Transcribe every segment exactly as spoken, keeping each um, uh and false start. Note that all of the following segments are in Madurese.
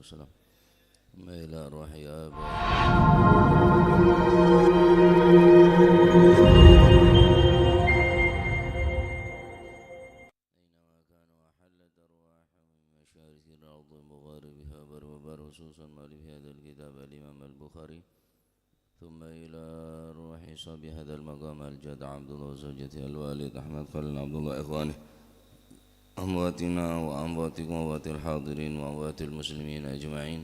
والسلام. ثم إلى أرواح آبائنا. أينما كانوا وحلت أرواحهم من مشارق الأرض ومغاربها، بر وبر، خصوصا مؤلف هذا الكتاب الإمام البخاري. ثم إلى روح صاحب هذا المقام الجد عبد الله وزوجته الوالد أحمد خليل عبد الله إخوانه أمواتنا وأمواتكم وأموات الحاضرين وأموات المسلمين أجمعين.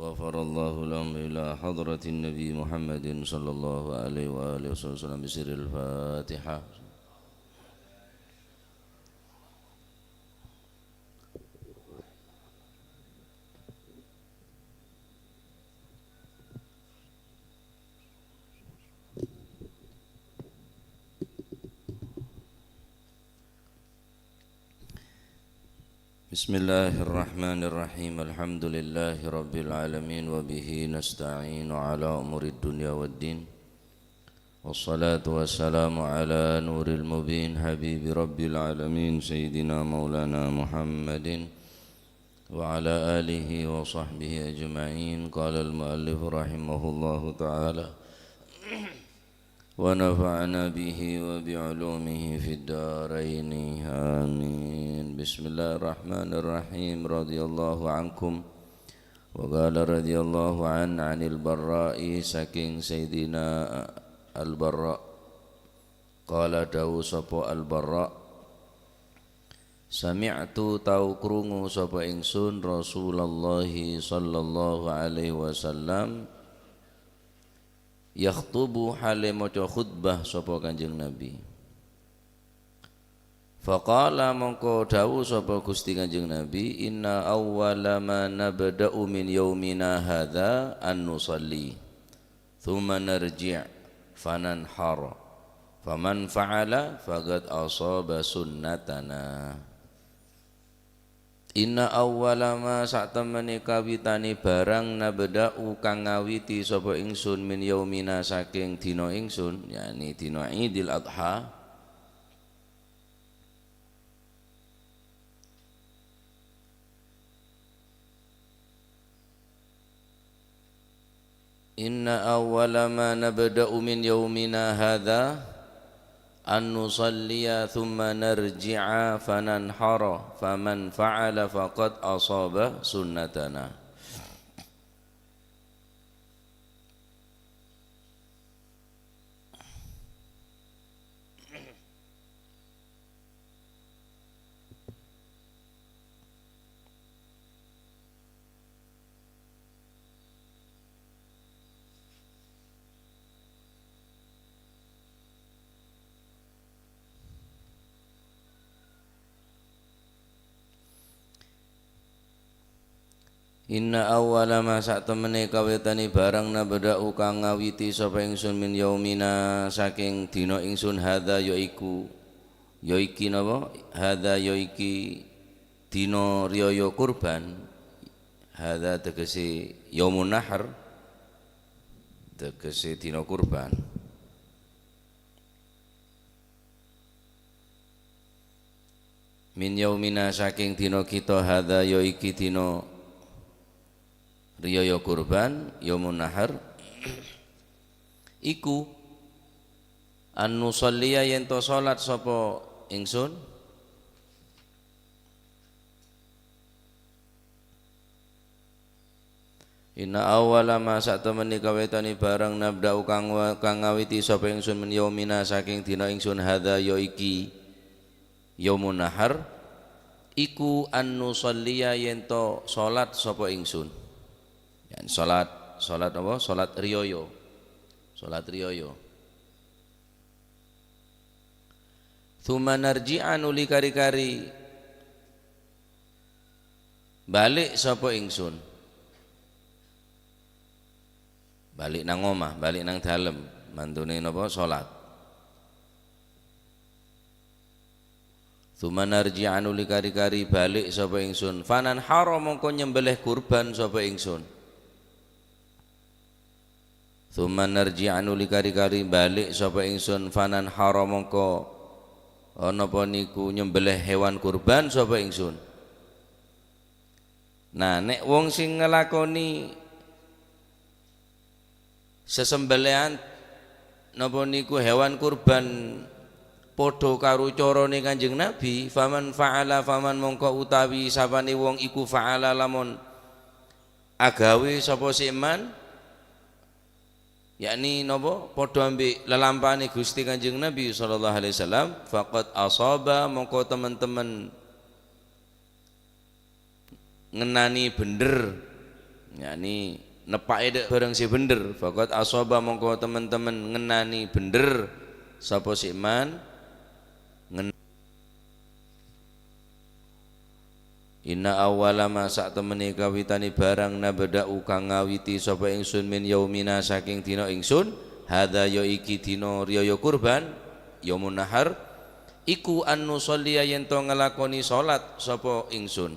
غفر الله لهم إلى حضرة النبي محمد صلى الله عليه وآله وسلم بسر الفاتحة. بسم الله الرحمن الرحيم. الحمد لله رب العالمين، وبه نستعين على أمور الدنيا والدين. والصلاة والسلام على نور المبين، حبيب رب العالمين، سيدنا مولانا محمد وعلى آله وصحبه أجمعين. قال المؤلف رحمه الله تعالى: ونفعنا به وبعلومه في الدارين. آمين. بسم الله الرحمن الرحيم. رضي الله عنكم. Wa qala radhiyallahu an, anil Barra'i, saking Sayyidina Al-Barra'. Qala, dawuh sapa Al-Barra', "Sami'tu, tao krungu sapa ingsun Rasulullah sallallahu alaihi wasallam, yakhtubu, hale maca khutbah sapa Kanjeng Nabi." Faqala, mongko dawuh sapa Gusti Kanjeng Nabi, "Inna awwala ma nabda'u min yaumina hadza an nusalli, tsumma narji', fananhar, faman fa'ala faqad asaba sunnatana." Inna awwala ma, satemene kawitane barang, nabda'u, kang ngawiti sapa ingsun, min yaumina, saking dina ingsun, yakni dina Idul Adha. Inna awwala ma nabda'u min yaumina hadza an nusalliya tsumma narji'a fananhara, faman fa'ala faqad asaba sunnatana. Inna awwala ma, satemene kawitane barang, nabda'u, kang ngawiti sapa ingsun, min yaumina, saking dina ingsun, hadza, yaiku, yaiki napa? Hadza, yaiki dina riyaya kurban. Hadza tegese yaumun nahar, tegese dina kurban. Min yaumina, saking dina kita, hadza, yaiki dina riyaya kurban, yaumun nahar, iku an nusalliya, yen to salat sapa ingsun. Inna awwala ma, satemene kawitane barang, nabda'u, kang wa-, kang ngawiti sapa ingsun, min yaumina, saking dina ingsun, hadza, yaiki, yaumun nahar, iku an nusalliya, yen to salat sapa ingsun. Yan salat, salat apa? Salat riyaya. Salat riyaya. Tsumma narji'a, nuli kari-kari balik sapa ingsun. Balik nang omah, balik nang dalem, mantune napa? Salat. Tsumma narji'a, nuli kari-kari balik sapa ingsun. Fananhara, mongko nyembelih kurban sapa ingsun. Tsumma narji'a, nuli kari-kari balik sapa ingsun, fananhara, mongko, oh, napa niku, nyembelih hewan kurban sapa ingsun. Nah, nè' wong sè ngalakonè sasembellihan napa niku hewan kurban padha karo caranè Kanjeng Nabi, faman fa'ala, faman mongko utawi sapanè wong iku fa'ala lamon agawè sapa sè man, yakni napa, padha ambi' lalampahanè Ghustè Kanjeng Nabi sallallahu alaihi wasallam, faqad asaba, mongko temen-temen ngennanè bhendher, yakni neppa'è dâ' bhârâng sè bhendher. Faqad asaba, mongko temen-temen ngennanè bhendher sapa sè man ngen-, Inna awwala ma, satemmenè kawitanè bhârâng, nabda'u, kang ngawiti sapa ingsun, min yaumina, saking dina ingsun, hadza, ya iki dina riyaya kurban, yaumun nahar, iku an nusalliya, yèn to ngalakonè salat sapa ingsun.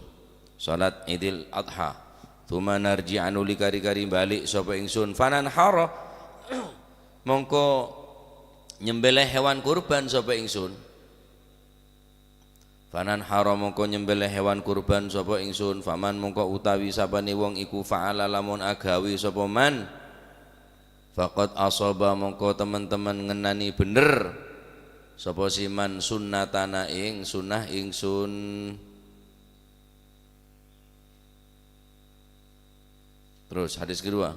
Salat Idul Adha. Tsumma narji'a, nuli kari-kari bali' sapa ingsun. Fananhara, mongko nyembelih hewan kurban sapa ingsun. Fananhara, mongko nyembelih hewan kurban sapa ingsun. Faman, mongko utawi sapanè wong iku fa'ala, lamon agawè sapa man. Faqad asaba, mongko temen-temen ngennanè bhendher sapa sè man sunnatana ing sunnah ingsun. Terus hadis kedua.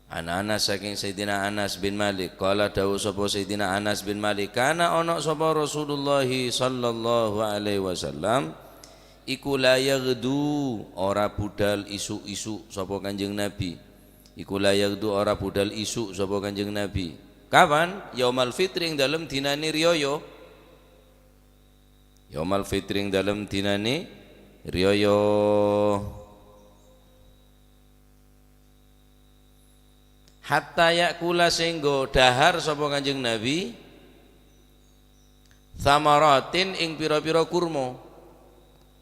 An Anas, saking Sayyidina Anas bin Malik. Qala, dawuh sapa Sayyidina Anas bin Malik, "Kana, ana sapa Rasulullah sallallahu alaihi wasallam, iku la yaghdu, ora budal isuk-isuk sapa Kanjeng Nabi. Iku la yaghdu, ora budal isuk sapa Kanjeng Nabi." Kapan? Yaumal fitri, ing dalem dinane riyaya. Yaumal fitri, ing dalem dinane riyaya. Hatta ya'kula, sehingga dahar sapa Kanjeng Nabi, thamaratin, ing pira-pira kurma.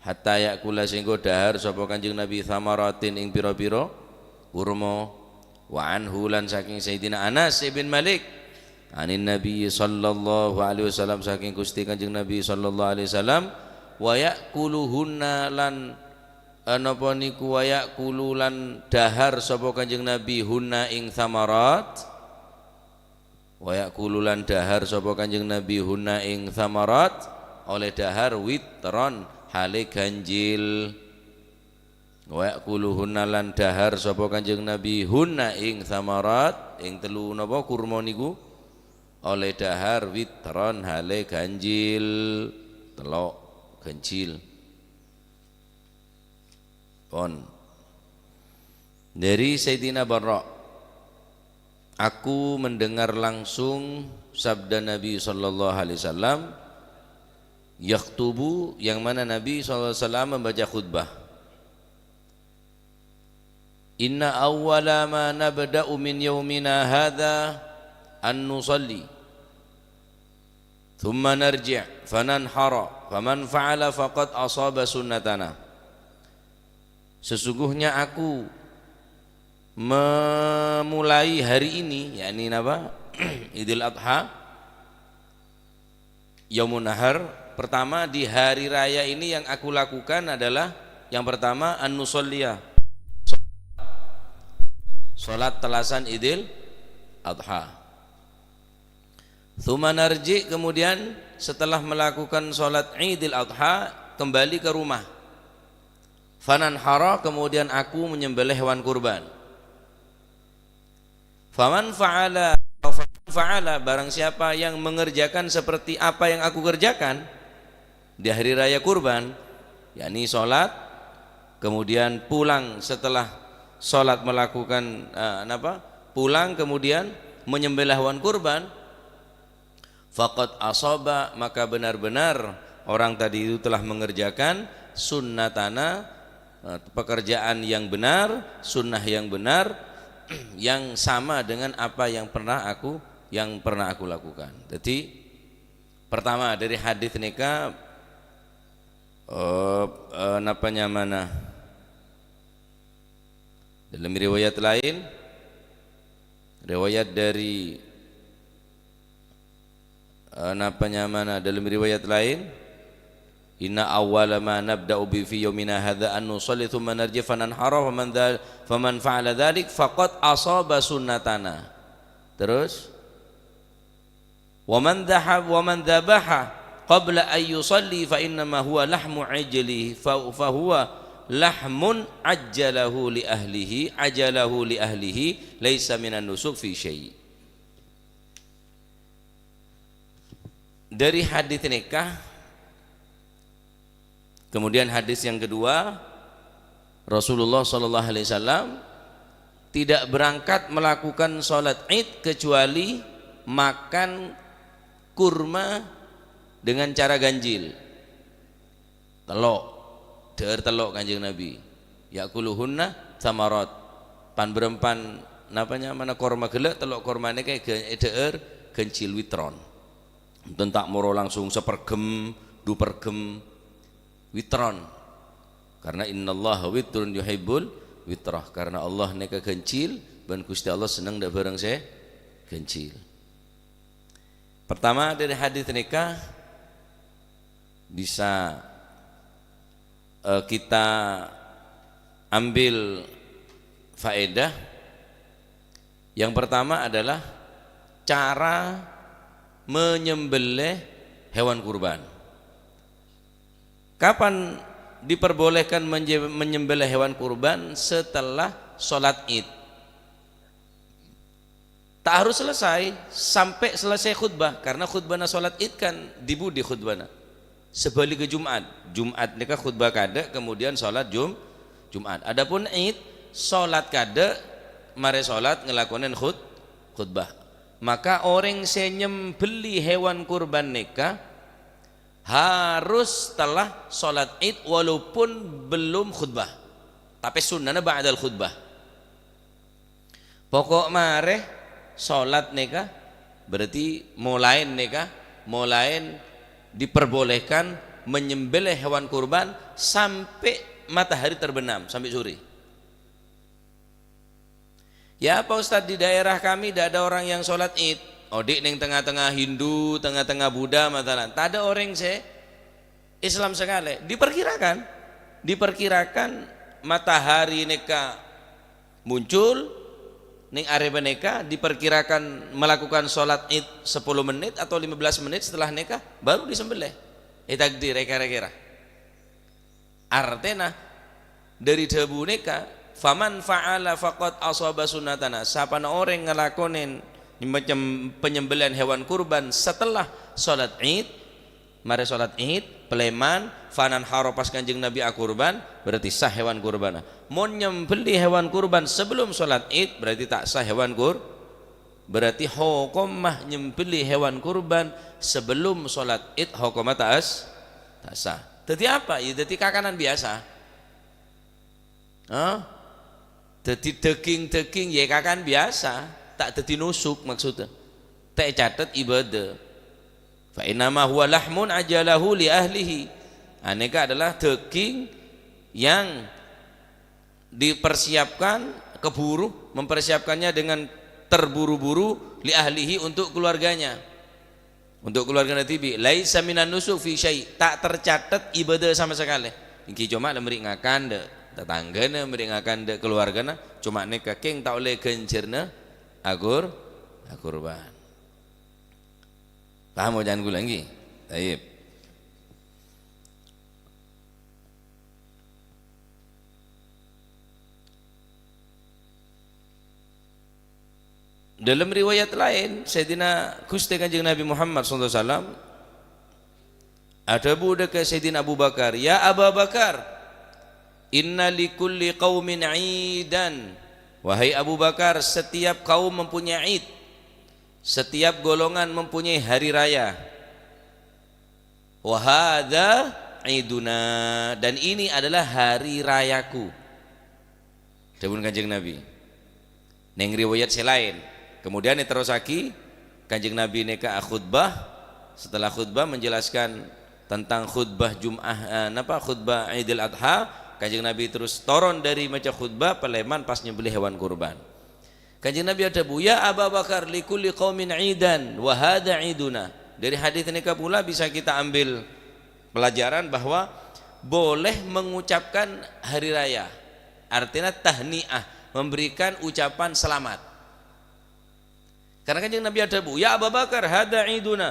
Hatta ya'kula, sehingga dahar sapa Kanjeng Nabi, thamaratin, ing pira-pira kurma. Wa anhu, lan saking Sayyidina Anas bin Malik, anin Nabi sallallahu alaihi wasallam, saking Gusti Kanjeng Nabi sallallahu alaihi wasallam, wa ya'kuluhunna, lan, eh, napa niku, wa ya'kulu, lan dahar sapa Kanjeng Nabi, hunna, ing thamarat. Wa ya'kulu, lan dahar sapa Kanjeng Nabi, hunna, ing thamarat, oleh dahar witron, hale ganjil. Wa ya'kuluhunna, lan dahar sapa Kanjeng Nabi, hunna, ing thamarat, ing telu napa kurma niku, oleh dahar witron, hale ganjil, tello', ganjil. Pon. Dari Sayyidina Barra, "Aku mendengar langsung sabda Nabi sallallahu alaihi wasallam, yakhtubu, yang mana Nabi sallallahu alaihi wasallam membaca khutbah. Inna awwala ma nabda'u min yaumina hadza an nusalli, tsumma narji', fananhara, faman fa'ala faqad asaba sunnatana." Sesungguhnya aku memulai hari ini, yakni napa? Idul Adha, Yaumun Nahar. Pertama, di hari raya ini yang aku lakukan adalah, yang pertama, an nusalliya, salat tellasan Idul Adha. Tsumma narji', kemudian setelah melakukan salat Idul Adha, kembali ke rumah. Fananhara, kemudian aku menyembelih hewan kurban. Faman fa'ala, faman fa'ala, barang siapa yang mengerjakan seperti apa yang aku kerjakan di hari raya kurban, yakni salat, kemudian pulang setelah salat melakukan, eh, napa? Pulang kemudian menyembelih hewan kurban, faqad asaba, maka benar-benar orang tadi itu telah mengerjakan sunnatana, eh, pekerjaan yang benar, sunnah yang benar, yang sama dengan apa yang pernah aku, yang pernah aku lakukan. Jadi, pertama, dari hadis nèka, eh, eh, napa nyamana? Dalam riwayat lain, riwayat dari, eh, napa nyamana? Dalam riwayat lain, "Inna awwala ma nabda'u bi fi yaumina hadza an nusalli tsumma narji' fa nanhara, faman dza-, faman fa'ala dzalik faqad asaba sunnatana." Terus, "Wa man dzaha-, wa man dzabaha qabla an yusalli fa innama huwa lahmu ajli, fa, fa huwa lahmun ajjalahu li ahlihi, ajalahu li ahlihi, laisa minan nusuk fi syai'." Dari hadis nèka, kemudian hadis yang kedua, Rasulullah sallallahu alaihi wasallam tidak berangkat melakukan salat Id kecuali makan kurma dengan cara ganjil. Tello'. Dhâ'âr tello' Kanjeng Nabi. "Ya'kuluhunna tsamarat." Pan-bârâmpan, napa nyamana, korma ghellâ', tello' korma nèka èga-, èdhâ'âr ganjil witron. Enten ta' moro langsung saperghem, du perghem, witron. Karena innallaha witrun yuhibbul witrah. Karena Allah nèka ganjil, bân Gusti Allah seneng dâ' bhârâng sè ganjil. Pertama, dari hadis nèka bisa, eh, kita ambil faedah. Yang pertama adalah cara menyembelih hewan kurban. Kapan diperbolehkan menje-, menyembelih hewan kurban? Setelah sholat Id. Ta' harus selesai, sampè' selesai khutbah, karena khutbahna sholat Id kan di budi khutbahna. Sabhâligghâ Jumat. Jumat nèka khutbah kadâ', kemudian sholat Jum-, Jumat. Adapun Id, sholat kadâ', marè sholat ngalakonè khut-, khutbah. Maka orèng sè nyembelli hewan kurban nèka harus setelah sholat Id walaupun belum khutbah. Tapè sunnana ba'dal khutbah. Pokok marè sholat nèka, berarti molaèn nèka, molaèn diperbolehkan menyembelih hewan kurban sampè' matahari terbenam, sampè' sore. "Ya, Pak Ustadz, di daerah kami tidak ada orang yang sholat Id." Odi' neng tengah-tengah Hindu, tengah-tengah Buddha, matalan. Tadâ' orèng sè Islam sakalè. Diperkirakan, diperkirakan matahari nèka muncul, neng arè panèka diperkirakan melakukan sholat Id sepuluh menit atau lima belas menit setelah nèka, baru disembelih. Ètakdir, kira-kira. Artèna, dhâri dhâbu nèka, "Faman fa'ala faqad asaba sunnatana." Sapana orèng ngalakonè nyem-, penyembelihan hewan kurban setelah sholat Id, marè sholat Id, palèman, fananhara pas Kanjeng Nabi akurban, berarti sah hewan kurbanna. Mon nyembelli hewan kurban sebelum sholat Id, berarti ta' sah hewan kur-, berarti hokomma nyembelli hewan kurban sebelum sholat Id hokomma ta' as-, ta' sah. Dhâddhi apa? Ya, dhâddhi kakanan biasa. Hah? Dhâddhi dhâghing-dhâghing, ya, kakan biasa, ta' dhâddhi nusuk maksudnya. Ta' ècatet ibadah. "Fa innama huwa lahmun ajalahu li ahlihi." Anèka adalah daging yang dipersiapkan, keburu, mempersiapkannya dengan terburu-buru, li ahlihi, untuk keluarganya. Untuk keluargana dhibi', "Laisa minan nusuk fi syai'," ta' tercatet ibadah sama sekali. Èngghi coma la mèrè ngakan dâ' tatanggana, mèrè ngakan dâ' keluargana, coma nèka kèng ta' ollè ghânjhârna akur-, akurban. Paham oca'an kaulâ èngghi? Taib. Dalam riwayat laèn, Sayyidina Ghustè Kanjeng Nabi Muhammad sallallahu alaihi wasallam adhâbu dâ' ka Sayyidina Abu Bakar, "Ya Aba Bakar, inna li kulli qaumin 'idan." Wahai Abu Bakar, setiap kaum mempunyai Id. Setiap golongan mempunyai hari raya. "Wa hadza 'iduna," dan ini adalah hari rayaku. Dhâbuna Kanjeng Nabi. Neng riwayat sè laèn. Kemudian èterrossaghi, Kanjeng Nabi nèka khutbah. Setelah khutbah menjelaskan tentang khutbah Jum'ah, eh, napa, khutbah Idul Adha, Kanjeng Nabi terus toron dâri maca khutbah, palèman pas nyembelih hewan kurban. Kanjeng Nabi adhâbu, "Ya Aba Bakar, li kulli qaumin 'idan, wa hadza 'iduna." Dari hadis nèka pula bisa kita ambil pelajaran bahwa boleh mengucapkan hari raya. Artinya tahniah, memberikan ucapan selamat. Karena Kanjeng Nabi adhâbu, "Ya Abu Bakar, hadza iduna."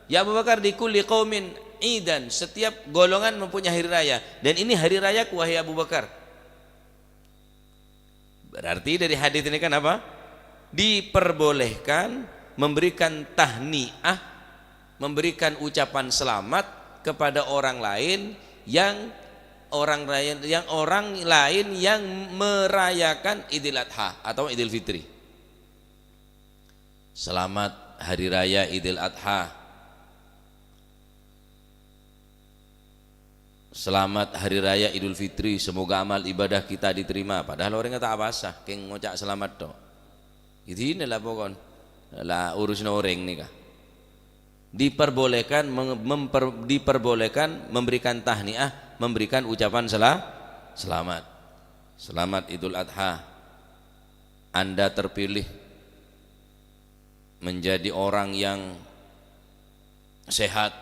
Ya Abu Bakar, "Li kulli qaumin idan." Setiap golongan mempunyai hari raya. Dan ini hari rayaku, wahai Abu Bakar. Berarti dari hadis ini kan apa? Diperbolehkan memberikan tahniah, memberikan ucapan selamat kepada orang lain yang orang lain, yang orang lain yang merayakan Idul Adha atau Idul Fitri. Selamat Hari Raya Idul Adha. Selamat Hari Raya Idul Fitri, semoga amal ibadah kita diterima. Padahal orèngnga ta' apowasa, kèng ngoca' selamat tok. Idina la pokon. La urusan orèng nèka. Diperbolehkan meng-, memper-, diperbolehkan memberikan tahniah, memberikan ucapan sela-, selamat. Selamat Idul Adha. Anda terpilih menjadi orang yang sehat,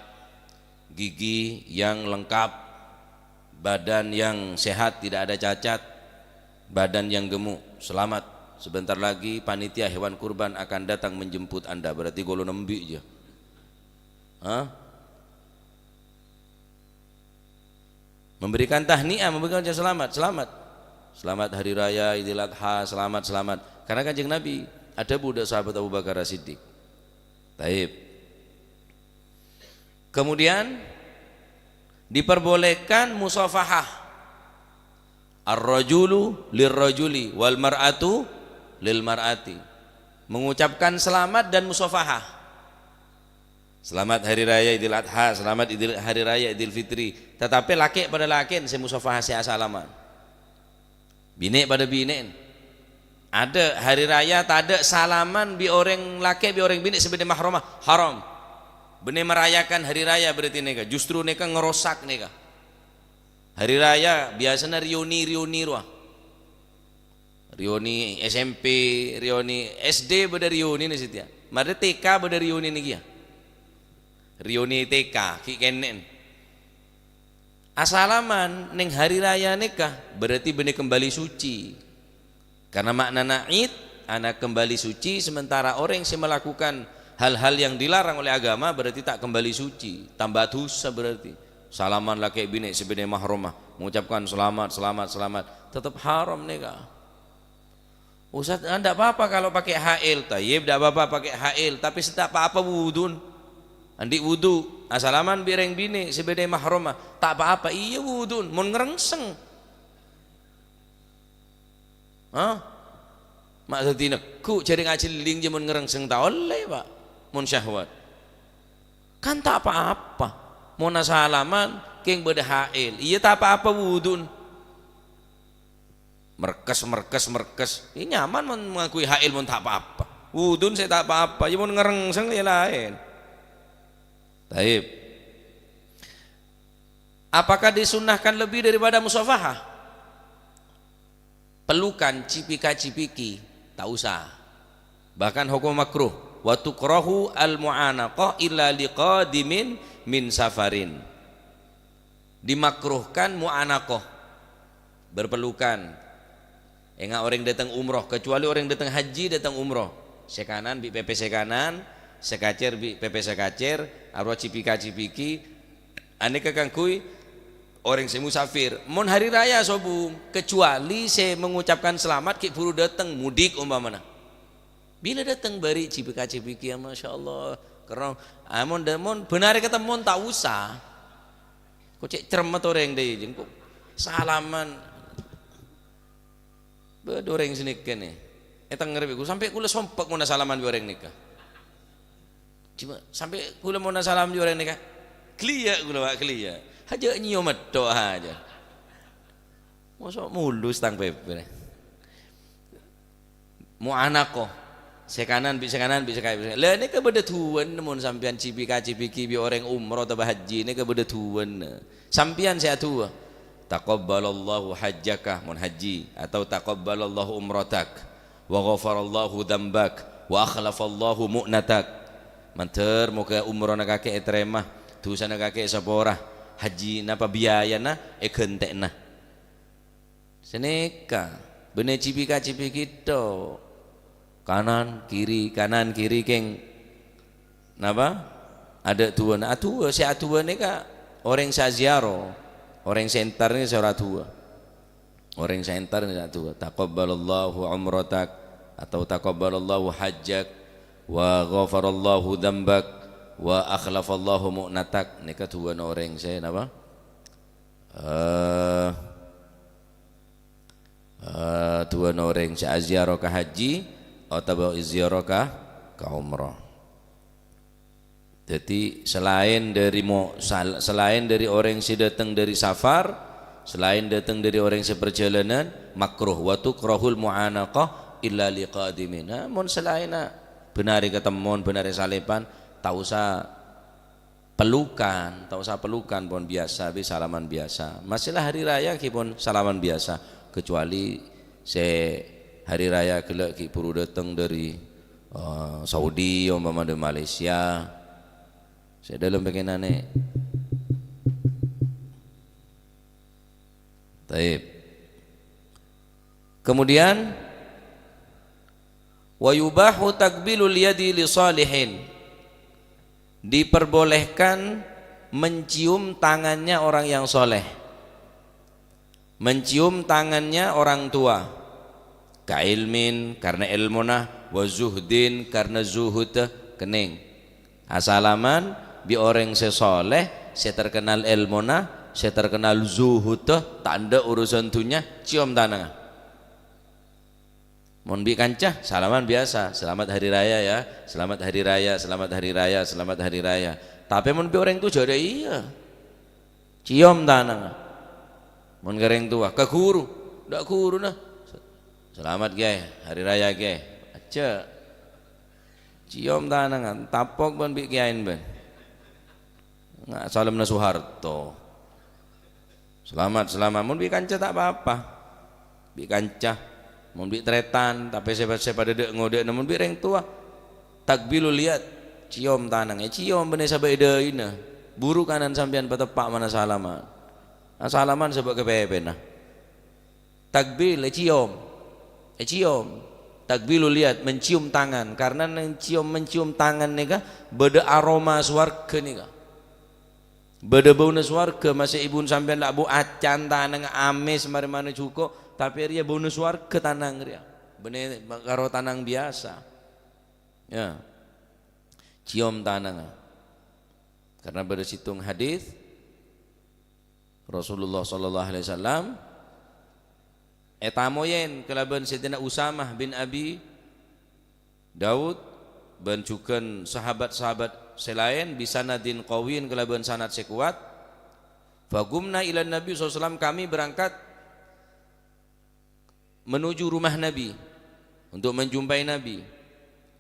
gigi yang lengkap, badan yang sehat, tidak ada cacat, badan yang gemuk. Selamat. Sebentar lagi panitia hewan kurban akan datang menjemput Anda. Berarti golongan embi' jâ. Hah? Memberikan tahniah, memberikan ucapan selamat, selamat. Selamat Hari Raya Idul Adha, selamat, selamat. Karena Kanjeng Nabi adhâbu dâ' sahabat Abu Bakar As-Siddiq. Taib. Kemudian diperbolehkan musafahah. Ar-rajulu lirrajuli wal mar'atu lil mar'ati. Mengucapkan selamat dan musafahah. Selamat Hari Raya Idul Adha, selamat Idul, Hari Raya Idul Fitri. Tetapi lakè' padâ lakè'en sè musafahah, sè asalaman. Binè' padâ binè'en. Adâ' hari raya tadâ' salaman bi' orèng lakè' bi' orèng binè' sè bâdâ mahromma, haram. Bânnè merayakan hari raya berarti nèka, justru nèka ngerosak nèka. Hari raya biasana reuni-reuni rowa. Reuni S M P, reuni S D bâdâ reunina satèya. Marè T K bâdâ reunina kèya. Reuni T K, ghi' kènè'en. Asalaman neng hari raya nèka berarti bânnè kembali suci. Karena maknana Id, ana kembali suci, sementara orèng sè melakukan hal-hal yang dilarang oleh agama berarti ta' kembali suci, tamba dhusa berarti. Salaman lakè' binè' sè bânnè mahromma, mengucapkan selamat, selamat, selamat, tetep haram nèka. "Ustaz, ah, ndak apa-apa kalau pakai hail." Tayyib, ndak apa-apa pakai hail, tapi sè ta' pa-apa wudun. Andi' wudu, asalaman bi' rèng binè' sè bânnè mahromma, ta' pa-apa, iyâ wudun, mon ngrèngsèng. Hah? Ma' dhâddhi neggu' jhârèng ajhelling jâ mon ngrèngsèng ta' ollè, Pak. Mon syahwat. Kan ta' pa-apa. Mon asalaman, kèng bâdâ hail. Iyâ ta' pa-apa wudun. Merkes, merkes, merkes. Iyâ nyaman mon ngangghuy hail mon ta' pa-apa. Wudun sè ta' pa-apa. Iyâ mon ngrèngsèng iyâ laèn. Taib. Apakah disunnahkan lebih daripada musafahah? Pelukan, cipika-cipiki, ta' usah. Bahkan hukum makruh. "Wa tukrahu al-mu'anaqah illa liqadimin min safarin." Dimakruhkan mu'anaqah, berpelukan. Enga' orèng dâteng umroh, kecuali orèng dâteng haji dâteng umroh. Sè kanan bi' pèpè sè kanan, sè kacèr bi' pèpè sè kacèr, arowa cipika-cipiki, anèka kaangghuy orèng sè musafir. Mon hari raya sobung, kecuali sè mengucapkan selamat ghi' buru dâteng, mudik ompamana. Bilâ dâteng bâri' cipika-cipiki, ya, Masya Allah. Kerrong, amon dâ-, mon bân arè katemmo ta' usah. Ko' cè' cermet orèng dâ' iyâ, jâ' engko' salaman. Bâdâ orèng sè nèka nè. Ètengngèrè bi' ku, sampè' kulâ sompek mon asalaman bi' orèng nèka. Cuma sampè' kulâ mon asalaman bi' orèng nèka. Ghelliyâ' kulâ, Pak, ghelliyâ'. Hajâ' nyèyom metto' hajâ. Mosok mulus tang pèpè. Mu'anaqah. Sè kanan bi' sè kanan bi' sè kanan. Lha nèka bâdâ duwâna mon sampèyan cipika-cipiki bi' orèng umroh otabâ haji, nèka bâdâ duwâna. Sampèyan sè aduwâ. "Taqabbalallahu hajjaka," mon haji, atau "Taqabbalallahu umratak, wa ghafarallahu dzambak, wa akhlafallahu mu'natak." Mandhâr moghâ umrohna kakè ètarèma, dhusana kakè èsapora. haji napa biayana èghântè'na. Sanèka, bânnè cipika-cipiki tho. Kanan, kiri, kanan, kiri, kèng. Napa? Adâ' du'âna. Adu'a, sè adu'a nèka orèng sè aziarah. Orèng sè entar nèka sè ora adu'a. Orèng sè entar nèka sè adu'a. "Taqabbalallahu umratak," atau "Taqabbalallahu hajjak," wa "Ghafarallahu dzambak," wa "Akhlafallahu mu'natak." Nèka du'âna orèng sè napa? Eh, eh, du'âna orèng sè aziarah ka haji otabâ aziarah ka, ka umrah. Dhâddhi, selaèn dhâri mo-, sal-, selaèn dhâri orèng sè dâteng dhâri safar, selaèn dâteng dhâri orèng sè parjhâlânan, makruh. "Wa tukrahul mu'anaqah illa liqadimin." Nah, mon selaènna bân arè katemmon, bân arè salèpan, ta' osa pelukan, ta' osa pelukan, pon biyasa, bi salaman biyasa. Masalah hari raya ghi pon salaman biyasa, kecuali sè hari raya ghellâ' ghi buru dâteng dhâri, eh, Saudi, ompama dhâri Malaysia. Sè dâlem pèkènanè. Taib. Kemudian, "Wa yubahu takbilul yadi li salihin." Diperbolehkan mencium tangannya orang yang soleh. Mencium tangannya orang tua. "Ka ilmin," karena èlmona, "wa zuhdin," karena zuhud, kennèng. Asalaman bi' orèng sè soleh, sè terkenal èlmona, sè terkenal zuhud, ta' endâ' urusan dhunnya, ciom tanangnga. Mon bi' kanca, salaman biyasa, "Selamat hari raya ya, selamat hari raya, selamat hari raya, selamat hari raya." Tapè mon bi' orèng towa jhâ' rèya, ciom tanangnga. Mon ka orèng towa, ka ghuru, dâ' ghuruna, "Selamat, Kèyaè, hari raya, Kèyaè." Ajjhâ'. Ciom tanangnga, tapok bân bi' kèyaèna bân. Nga-, salamma Soeharto. "Selamat, selamat." Mon bi' kanca ta' pa-apa. Bi' kanca. Mon bi' tarètan, tapè sè, sè padâ dâ' ngodâ'na, mon bi' rèng towa. Takbilul yad, ciom tanang. Èciom bânnè sabâ' è dâina. Buru kanan sampèyan pateppa' mana salaman. Nah, salaman sabâ' ka pèpèna. Takbil, èciom. Èciom. Takbilul yad, mencium tangan. Karena mencium, mencium tangan nèka bâdâ aroma sowarghâ nèka. Bâdâ bâuna sowarghâ, masè èbuna sampèyan la bu acan tanangnga amès marè mana jhuko', tapè rèya bâuna sowarghâ tanang rèya. Bânnè karo tanang biyasa. Ya. Ciom tanangnga. Karena bâdâ sèttong hadis Rasulullah sallallahu alaihi wasallam ètamoyèn kalabân Sayyidina Usamah bin Abi Daud, bân jhughân sahabat-sahabat sè laèn, "bi sanadin qawiyyin," kalabân sanad sè kowat. "Faqumna ilan Nabi sallallahu alaihi wasallam," kami berangkat menuju rumah Nabi, untuk menjumpai Nabi.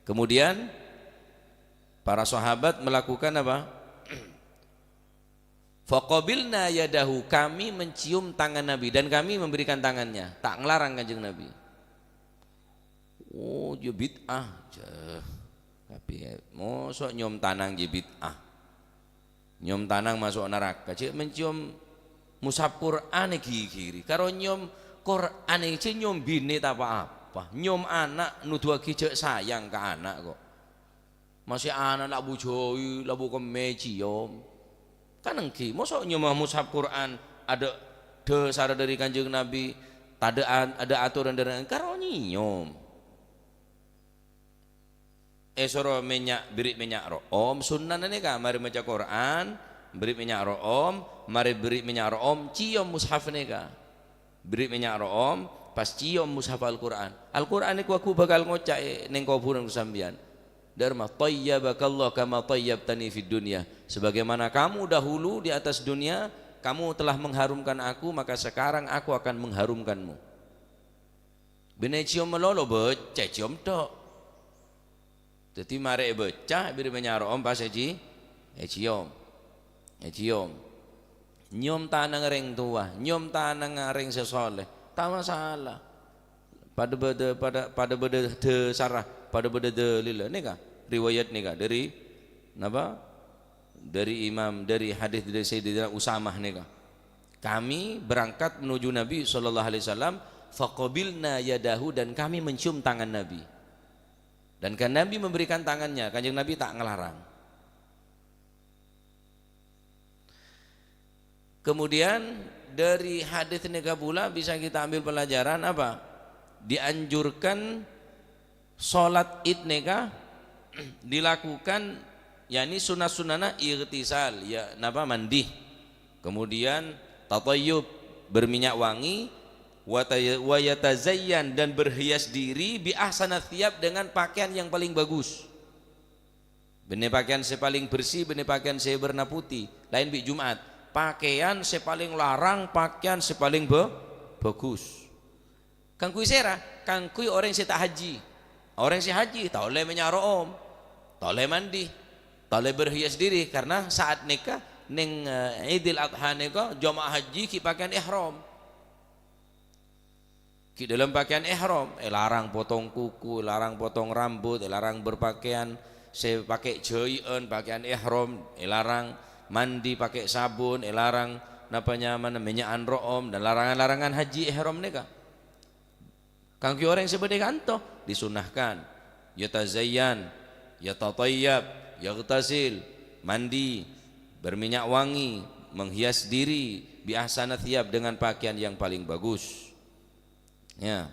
Kemudian, para sahabat melakukan apa? "Faqabilna yadahu," kami mencium tangan Nabi dan kami memberikan tangannya, ta' nglarang Kanjeng Nabi. Oh, ya bid'ah. Jeh. Tapè, mosok nyom tanang ya bid'ah? Nyom tanang maso' naraka, cè' mencium mushaf Qur'an èghighiri. Karo nyom Qur'an cè' nyom binè ta' pa-apa. Nyom ana' noduwaghi jhâ' sayang ka ana' kok. Masè ana' la bu jhâi, la bu kemmè ciom. Kan èngghi, mosok nyoma mushaf Qur'an adâ' dhâsarra dhâri Kanjeng Nabi, tadâ' an-, adâ' atoran dhâri karo nyèom. Èsoro mènnya', bèrri' mènnya' ro'om, sunnana nèka, marè maca Qur'an, bèrri' mènnya' ro'om, marè bèrri' mènnya' ro'om, ciom mushaf nèka. Bèrri' mènnya' ro'om, pas ciom mushaf Al-Qur'an. Al-Qur'an nèko ghu bhâkal ngoca' è neng kobhurân sampèyan. Dâ'ramma, "Thayyabakallah kama thayyabtani fid dunya." Sebagaimana kamu dahulu di atas dunia, kamu telah mengharumkan aku, maka sekarang aku akan mengharumkanmu. Bânnè ciom malolo, bâca ciom tho'. Dhâddhi marè èbâca, bèrri' mènnya' ro'om pas èci-, èciom. Èciom. Nyom tanang rèng towa, nyom tanang rèng sè soleh, ta' masalah. Padâ bâdâ, padâ, padâ bâdâ dhâsarra, padâ bâdâ dâlilla. Nèka, riwayat nèka dhâri, napa? Dari Imam, dari hadis dari Sayyidina Usamah nèka. Kami berangkat menuju Nabi sallallahu alaihi wasallam, faqabilna yadahu, dan kami mencium tangan Nabi. Dan kan Nabi memberikan tangannya, Kanjeng Nabi ta' nglarang. Kemudian, dari hadis nèka pula bisa kita ambil pelajaran apa? Dianjurkan sholat Id nèka dilakukan, yakni sunnah-sunnahnya ightisal, ya, napa, mandi. Kemudian tatayyub, berminyak wangi, wa tay-, wa yatazayyan, dan berhias diri, bi ahsana thiyab, dengan pakaian yang paling bagus. Bânnè pakaian sè palèng bersè, bânnè pakaian sè bârna putè. Laèn bi' Jum'at. Pakaian sè palèng larang, pakaian sè palèng bâ-, bhâghus. Kaangghuy sèra? Kaangghuy orèng sè ta' haji. Orèng sè haji, ta' ollè mènnya' ro'om, ta' ollè mandi, ta' ollè berhias diri, karena saat nèka neng, eh, Idul Adha nèka jamaah haji ghi' pakaian ihram. Ghi' dâlem pakaian ihram, èlarang potong kuku, èlarang potong rambut, èlarang berpakaian sè pakè' jâi'ân, pakaian ihram, èlarang mandi pakè' sabun, èlarang napa nyamana mènnya'an ro'om, dan larangan-larangan haji ihram nèka. Kaangghuy orèng sè bâdâ è kanto, disunnahkan, yatazayyan, yatatayyab, yaghtasil, mandi, berminyak wangi, menghias diri, bi ahsana thiyab, dengan pakaian yang paling bagus. Ya.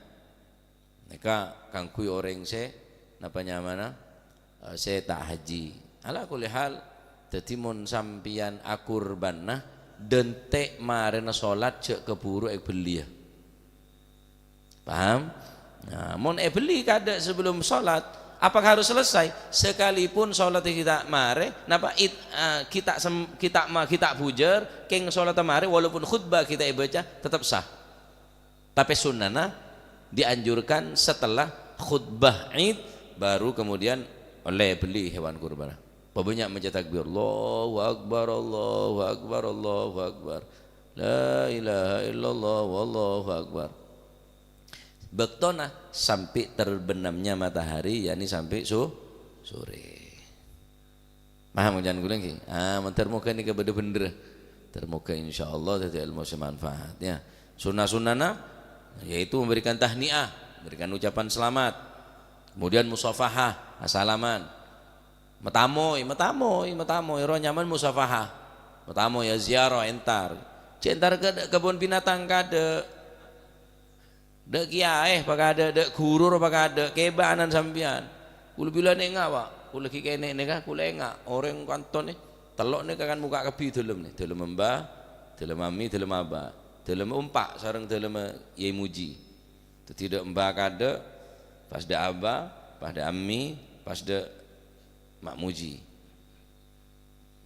Nèka kaangghuy orèng sè, napa nyamana, eh, sè ta' haji. Ala kulli hal, dhâddhi mon sampèyan akurbânna, dântè' marèna sholat jhâ' kabhuru èbelliyâ. Paham? Nah, mon èbelli kadâ' sebelum sholat, apakah harus selesai? Sekalipun sholat kita marè, napa it-, eh, kita sem-, kita ma-, kita bujâr, kèng sholat marè, walaupun khutbah kita èbâca, tetap sah. Tapè sunnana dianjurkan setelah khutbah Id, baru kemudian ollè beli hewan kurban. Pabânnya' maca takbir, "Allahu Akbar, Allahu Akbar, Allahu Akbar. La ilaha illallah, wallahu akbar." Bâktona sampè' terbenamnya matahari, yakni sampè' so-, sore. Paham can kaulâ ngghi? Ah, mandhâr moghâ nèka bâdâ bhendher. Mandhâr moghâ insyaallah dhâddhi ilmu sè manfaat, ya. Sunnah-sunnahna yaitu memberikan tahniah, memberikan ucapan selamat. Kemudian musafahah, asalaman. Matamoy, matamoy, matamoy, rowa nyaman musafahah. Matamoy, ya, ziarah, entar. Cè' entar ka kebun binatang kadâ'. Dâ' kèyaè pakadâ', dâ' ghuru rowa pakadâ', kèbâ ana'na sampèyan. Kaulâ bilâ enga', Pa'. Kaulâ ghi' kènè' nèka, kaulâ enga'. Orèng kantonè, tello' nèka kan mokka' kabbhi dâlem nè. Dâlemma Mbah, dâlemma Ammi, dâlemma Abah. Dâlemma empa' sareng dâlemma Yai Muji. Dhâddhi dâ' Mbah kadâ', pas dâ' Abah, pas dâ' Ammi, pas dâ' Ma' Muji.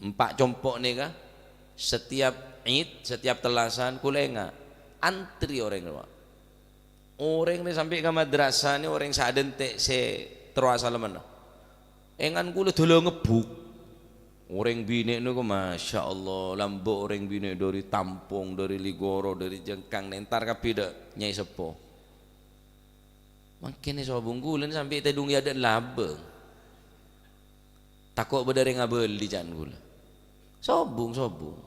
Empa' compo' nèka, setiap Id, setiap tellasan, kaulâ enga'. Antri orèng rowa. Orèng nè sampè' ka madrasah nè orèng sè adântè' sè terro asalamanna. Engan kaulâ dâlâ ngebbhuk. Orèng binè' nèko, masya Allah, lambâ' orèng binè' dâri Tampong, dâri Ligoro, dâri Jengkang, nè entar kabbhi dâ' Nyai Seppo. Mangkèn è sobung kaulâ nè sampè' tèdung è adâ'na labâng. Tako' bâdâ orèng abâli, can kaulâ. Sobung, sobung.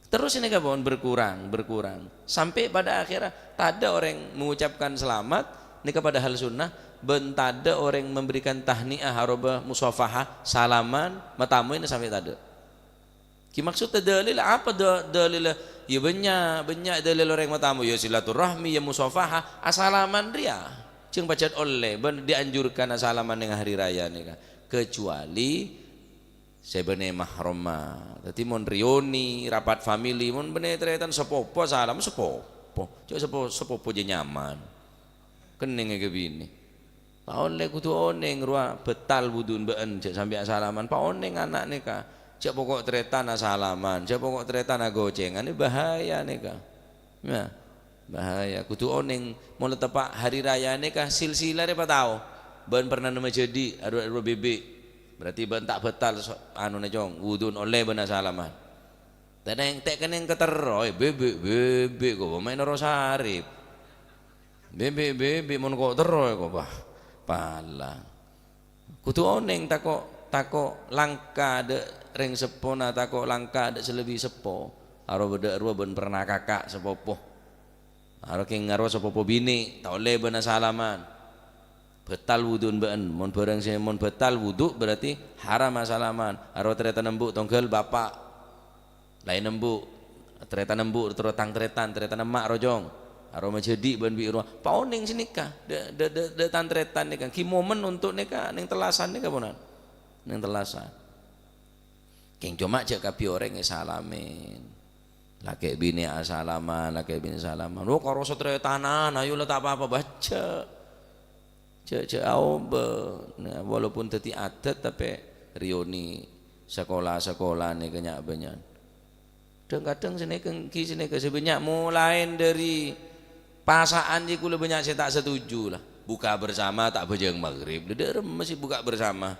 Terros nèka pon berkurang, berkurang. Sampè' pada akhirnya, tadâ' orèng mengucapkan selamat, nèka padahal sunnah, bân tadâ' orèng memberikan tahniah aropa musafahah, salaman, matamoy nè sampè' tadâ'. Ghi' maksodda dalil apa da-, dalil? Ya, bânnya', bânnya' dalil orèng matamoy, ya silaturahmi, ya musafahah, asalaman rèya. Jhâng pajhât ollè, bân dianjurkan asalaman neng hari raya nèka. Kecuali sè bânnè mahromma. Dhâddhi mon reuni, rapat famili, mon bânnè tarètan sapopo, salam sapopo. Jhâ' sapo-, sapopo jhâ' nyaman. Kennengnga ka binè. Pa' ollè kodhu onèng rowa bâtal wudu'na bâ'na, jhâ' sampè' asalaman. Pa' onèng ana' nèka. Jhâ' poko' tarètan asalaman, jhâ' poko' tarètan agocèngan, ini bahaya nèka. Ya, bahaya. Kodhu onèng, mon la teppa' hari raya nèka silsilah rè patao. Bâ'na pernah nemma jhâdhi', arowa, arowa bèbè'. Berarti bâ'na ta' bâtal so-, anona, Cong, wudu'na ollè bâ'na asalaman. Teneng, ta' kennèng katerro, eh, bèbè', bèbè' ko, maèn ro sarip. Bèbè', bèbè', mon ko' terro, eh, ko, bah, palang. Kodhu onèng tako' tako' langka dâ' rèng seppona, tako' langka dâ' sè lebbi seppo. Aro bâdâ rowa bân perna kaka' sapopo. Aro kèng aro sapopo binè', ta' ollè bâ'na salaman. Bâtal wudu'na bâ'na. Mon bârâng sè mon bâtal wudu' berarti haram asalaman. Aro tarètan embu' tongghâl bapa'. Laèn embu', tarètan embu' terro tang tarètan, tarètan emma' rojong. Aro majhâdi' bân bi' rowa. Paonèng sanèka, dâ', dâ', dâ', dâ' tan-tarètan nèka. Ghi momen untuk nèka, nèng tellasan nèka ponan. Nèng tellasan. Kèng coma jhâ' kabbhi orèng èsalamèn. Lakè' binè' asalaman, lakè' binè' salaman. Oh, karo satarètanan, ayo la ta' apa-apa, bâjâ. Jhâ', jhâ' aobâ. Nah, walaupun dhâddhi adat, tapè rèyonè sakola-sakola nèka nya'-bânnya'an. Dhâng-kadhâng sanèka ènggi sanèka sè bânnya' molaè dâri pasa'an jiyâ kaulâ bânnya' sè ta' setuju la. Buka bersama ta' abhâjâng maghrib. Lha dâ' remma sè buka bersama.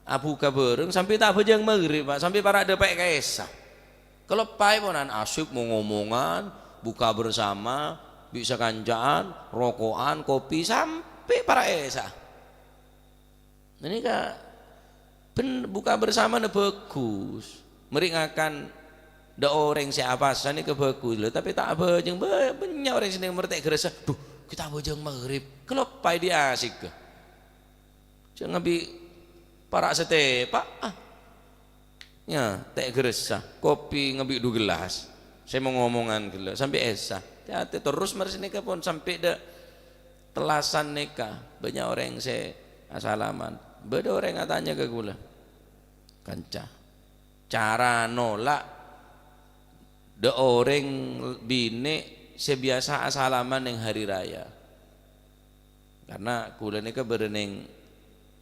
Abuka bhâreng sampè' ta' abhâjâng maghrib, Pak. Sampè' para' dâpa' ka Isya. Kaloppaè ponan asyik mong-omongan, buka bersama, bi' sakanca'an, roko'an, kopi, sampè' para' Isya. Nah, nèka bân-, buka bersamana bhâghus. Mèrè ngakan dâ' orèng sè apasa nèka bhâghus, lho, tapè ta' abhâjâng. Bâ-, bânnya' orèng sè nèng mèrtè' gherressa, "Duh, ghi' ta' abhâjâng maghrib." Kaloppaè dhi' asyik. Jhâ' ngabbi' para' satepa', ah. Ya, tè' gherressa, kopi ngabbi' dhu gellas. Sè mong-omongan ghellâ', sampè' Isya. Tè-atè terros marè sanèka pon sampè' dâ' tellasan nèka. Bânnya' orèng sè asalaman. Bâdâ orèng atanya ka kaulâ, kanca, cara nolak dâ' orèng binè' sè biyasa asalaman neng hari raya. Karna kaulâ nèka bârâ' neng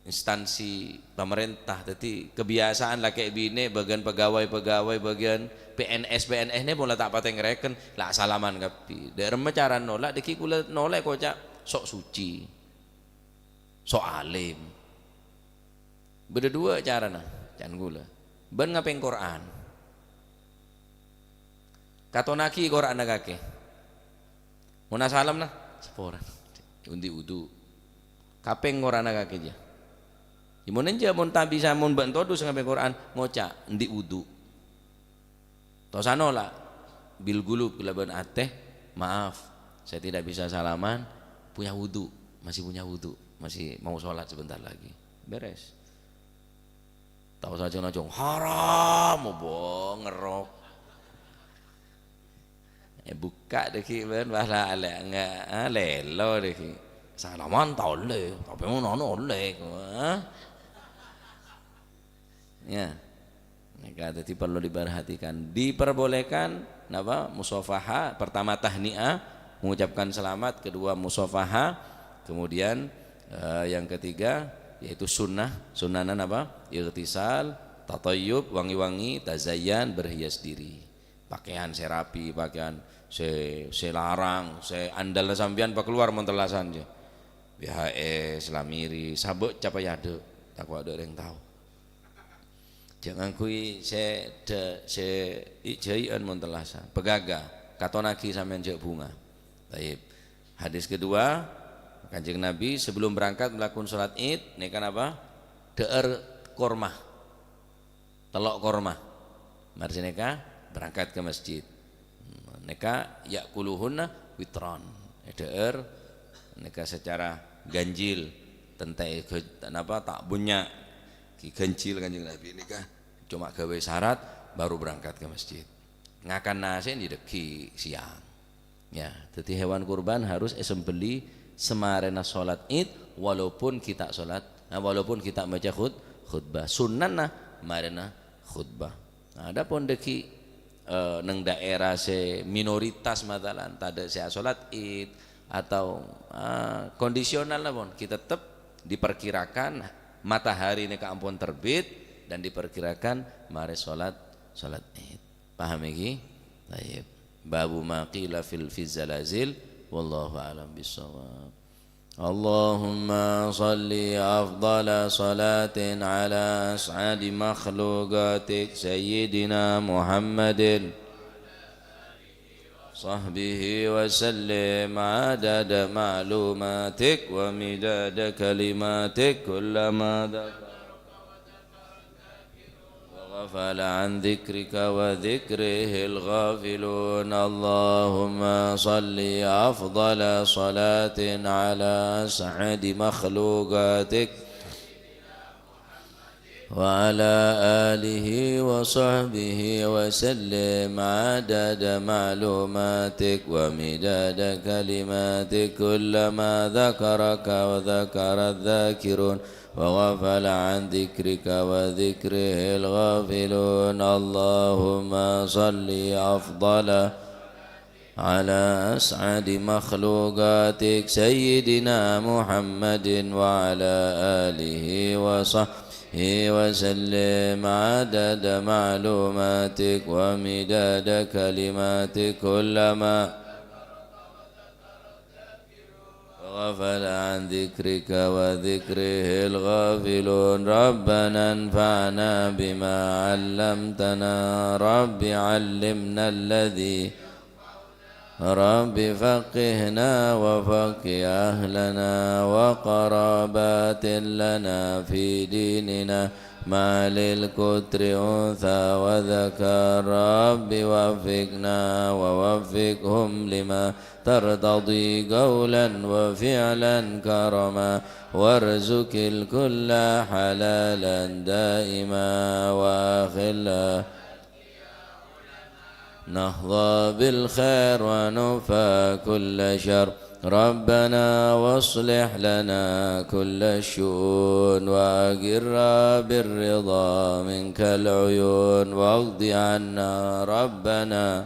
instansi pamarènta, dhâddhi kabiyasaan lakè' binè', bâgiyân pegawai-pegawai, bâgiyân P N S, P N S nè pola ta' patè ngarèken, la asalaman kabbhi. Dâ' remma cara nolak, dhâggi' kaulâ nolak koca' sok suci, sok alim. Bâdâ duwâ' carana, can kaulâ. Bân ngapèng Qur'an. Katonnaghi Qur'anna kakè. Mon asalamna, saporana. Andi' wudu. Kapèng Qur'anna kakè, jiyâ. Mon enjâ', mon ta' bisa, mon bâ'na todus ngapèng Qur'an, ngoca', "Andi' wudu." Tosano la, bil qulub, kalabân atè, "Maaf, saya tidak bisa salaman, punya wudu, masih punya wudu, masih mau sholat sebentar lagi." Beres. Tao sajâng-najâng, "Haram, obo ngerok." Eh, buka dhâggi' bân, wala alè, enggak, ah, lèlo dhâggi'. Salaman ta' ollè, tapè mon anu ollè, ah. Ya. Nèka dhâddhi parlo diperhatikan. Diperbolehkan, napa? Musafaha, pertama tahniah, mengucapkan selamat, kedua musafaha, kemudian, eh, yang ketiga yaitu sunnah, sunnahna napa? Ightisal, tatayyub, wangi-wangi, tazayyan, berhias diri. Pakaian sè rapi, pakaian sè, sè larang, sè andalna sampèyan pakalowar mon tellasan, jiyâ. B H S, Lamiri, sabâ' capajâ adâ', tako' adâ' rèng tao. Jhâ' ngangghuy sè dâ-, sè i-, jhâi'ân mon tellasan. Pagaga, katonnaghi sampèyan jhâ' bhunga. Taib. Hadis kedua, Kanjeng Nabi sebelum berangkat melakukan sholat Id, nèka napa? Dâ'âr korma. Tello' korma. Marè sanèka berangkat ka masjid. Nèka ya'kuluhunna witran. Èdhâ'âr nèka secara ganjil. Tentè gha-, napa, ta' bânnya'. Ghi ganjil Kanjeng Nabi nèka. Coma ghâbây syarat, baru berangkat ka masjid. Ngakan nasè' dâgghi' siang. Ya, dhâddhi hewan kurban harus èsembelli samarèna sholat Id, walaupun ghi' ta' sholat, nah, walaupun ghi' ta' maca khut-, khutbah. Sunnahna marèna khutbah. Nah, adapun dâgghi', eh, neng daerah sè minoritas, masalan, tadâ' sè asholat Id, atau, eh, kondisional la pon, ghi' tettep diperkirakan matahari nèka ampon terbit dan diperkirakan marè sholat, sholat Id. Paham iki? Tayyib. Babu ma qila fil, fi zalazil. Wallahu a'lam bissawab. Allahumma shalli afdhala shalatin ala as'adi makhluqatik Sayyidina Muhammadin sahbihi wa sallim adada ma'lumatik wa midada kalimatik kullama dzakar. غفل عن ذكرك وذكره الغافلون. اللهم صل أفضل صلاة على أسعد مخلوقاتك وعلى آله وصحبه وسلم عدد معلوماتك ومداد كلماتك، كلما ذكرك وذكر الذاكرون وغفل عن ذكرك وذكره الغافلون. اللهم صل أفضل على أسعد مخلوقاتك سيدنا محمد وعلى آله وصحبه وسلم عدد معلوماتك ومداد كلماتك، كلما غفل عن ذكرك وذكره الغافلون. ربنا انفعنا بما علمتنا، رب علمنا الذي، رب فقهنا وفقه أهلنا وقرابات لنا في ديننا مع للكتر أنثى وذكر. رب وفقنا ووفقهم لما ترتضي قولا وفعلا كرما، وارزق الكل حلالا دائما، وأخلا نحظى بالخير ونكفى كل شر. ربنا واصلح لنا كل الشؤون، وأقر بالرضا منك العيون، واقض عنا ربنا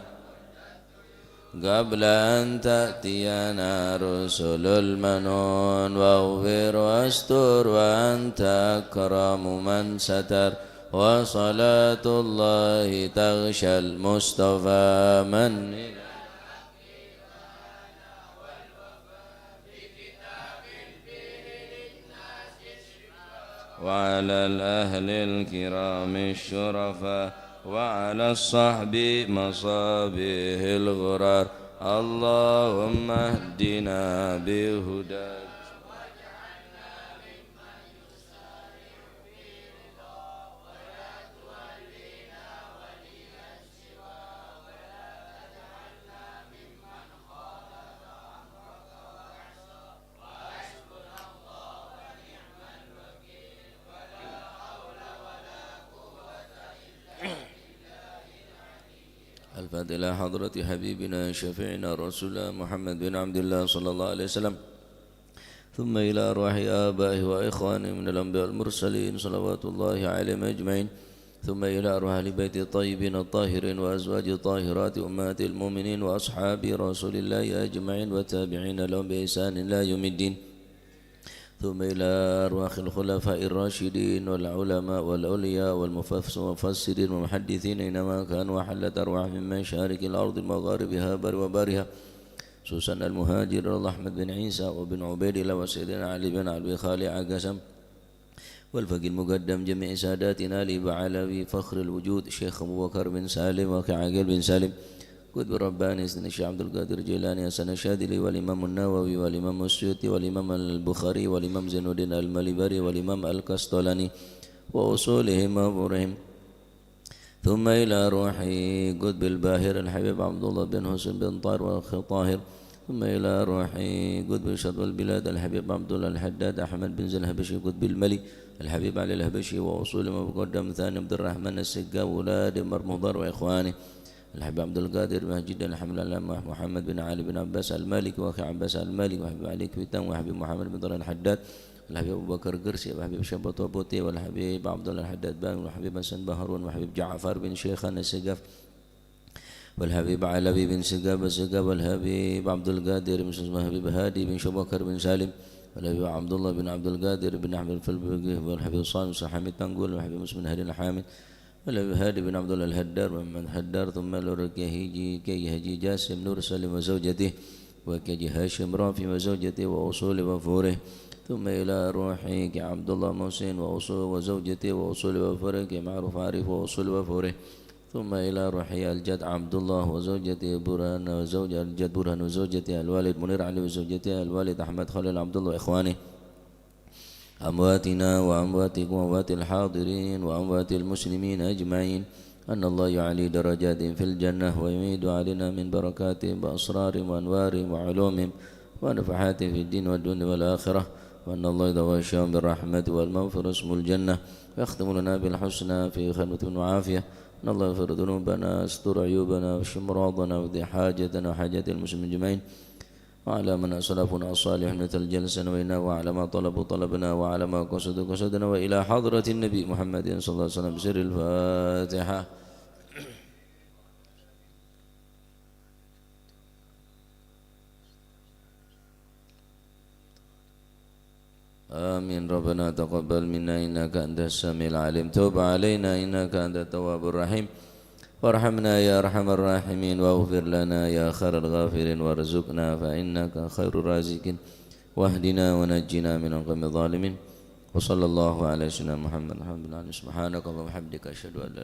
قبل أن تأتينا رسل المنون، واغفر واستر وأنت أكرم من ستر، وصلاة الله تغشى المصطفى من وعلى الأهل الكرام الشرفاء، وعلى الصحب مصابيح الغرار. اللهم اهدنا بهداك. الفاتحة إلى حضرة حبيبنا شفيعنا رسول الله محمد بن عبد الله صلى الله عليه وسلم، ثم إلى أرواح آبائه وإخوانه من الأنبياء والمرسلين صلوات الله عليهم أجمعين، ثم إلى أرواح أهل بيت الطيبين الطاهرين وأزواج الطاهرات أمهات المؤمنين وأصحاب رسول الله أجمعين والتابعين لهم بإحسان إلى يوم الدين. ثم إلى أرواح الخلفاء الراشدين والعلماء والأولياء والمفس-، والمفسرين والمحدثين أينما كانوا وحلت أرواحهم من مشارق الأرض ومغاربها بر-، وبرها، خصوصا المهاجر الله أحمد بن عيسى وبن عبيد الله وسيدنا علي بن أبي خالد عكسم والفقيه المقدم جميع ساداتنا آل بعلوي فخر الوجود شيخ أبو بكر بن سالم وكعقيل بن سالم قطب الرباني سيدنا الشيخ عبد القادر الجيلاني حسن الشاذلي والإمام النووي والإمام السيوطي والإمام البخاري والإمام زين الدين المليباري والإمام القسطلاني وأصولهم وفروعهم. ثم إلى روح قطب الباهر الحبيب عبد الله بن حسين بن طاهر والأخ طاهر. ثم إلى روح قطب شطب البلاد الحبيب عبد الله الحداد أحمد بن زين الحبشي قطب الملي الحبيب علي الحبشي وأصولهم أبو قدام ثاني عبد الرحمن السقا وأولاد مرمضان وإخوانه. الحبيب عبد القادر بن حاج الدين الحمد لله محمد بن علي بن عباس المالكي وأخي عباس المالكي وحبيب علي كويتان وحبيب محمد بن طارق الحداد الحبيب أبو بكر قرسي وحبيب شبة وبوتي والحبيب عبد الله الحداد بان وحبيب حسن بهرون وحبيب جعفر بن شيخان السقاف والحبيب علوي بن سقاف السقاف والحبيب عبد القادر بن سليمان وحبيب هادي بن شبكر بن سالم والحبيب عبد الله بن عبد القادر بن أحمد الفلبقي والحبيب صالح بن حميد تنقول والحبيب مسلم بن هادي الحامد والحبيب هادي بن عبد الله الهدار ومحمد هدار، ثم إلى روح كي حاجي، كي حاجي جاسم نور سليم وزوجته، وكي حاجي هاشم رافي وزوجته وأصوله وفروعه، ثم إلى روح كي عبد الله محسن وأصوله وزوجته وأصوله وفروعه، كي معروف عارف وأصوله وفروعه، ثم إلى روح الجد عبد الله وزوجته برهان وزوج الجد برهان وزوجته الوالد منير علي وزوجته الوالد أحمد خليل عبد الله وإخوانه. أمواتنا وأمواتكم وأموات الحاضرين وأموات المسلمين أجمعين، أن الله يعلي درجاتهم في الجنة ويميد علينا من بركاتهم وأسرارهم وأنوارهم وعلومهم ونفحاتهم في الدين والدنيا والآخرة، وأن الله يتغشاهم بالرحمة والمغفرة ويسكنهم الجنة، ويختم لنا بالحسنى في خلوة وعافية، أن الله يغفر ذنوبنا ويستر عيوبنا ويشفي مرضانا ويقضي حاجاتنا وحاجات المسلمين أجمعين، وعلى من أسلفنا الصالحين من الجلسة وإنا وعلى ما طلبوا طلبنا وعلى ما قصدوا قصدنا وإلى حضرة النبي محمد صلى الله عليه وسلم بسر الفاتحة. آمين. ربنا تقبل منا إنك أنت السميع العليم. تب علينا إنك أنت التواب الرحيم. وارحمنا يا أرحم الراحمين. واغفر لنا يا خير الغافرين. وارزقنا فإنك خير الرازقين. واهدنا ونجنا من القوم الظالمين. وصلى الله على سيدنا محمد. الحمد لله. سبحانك اللهم وبحمدك. أشهد أن لا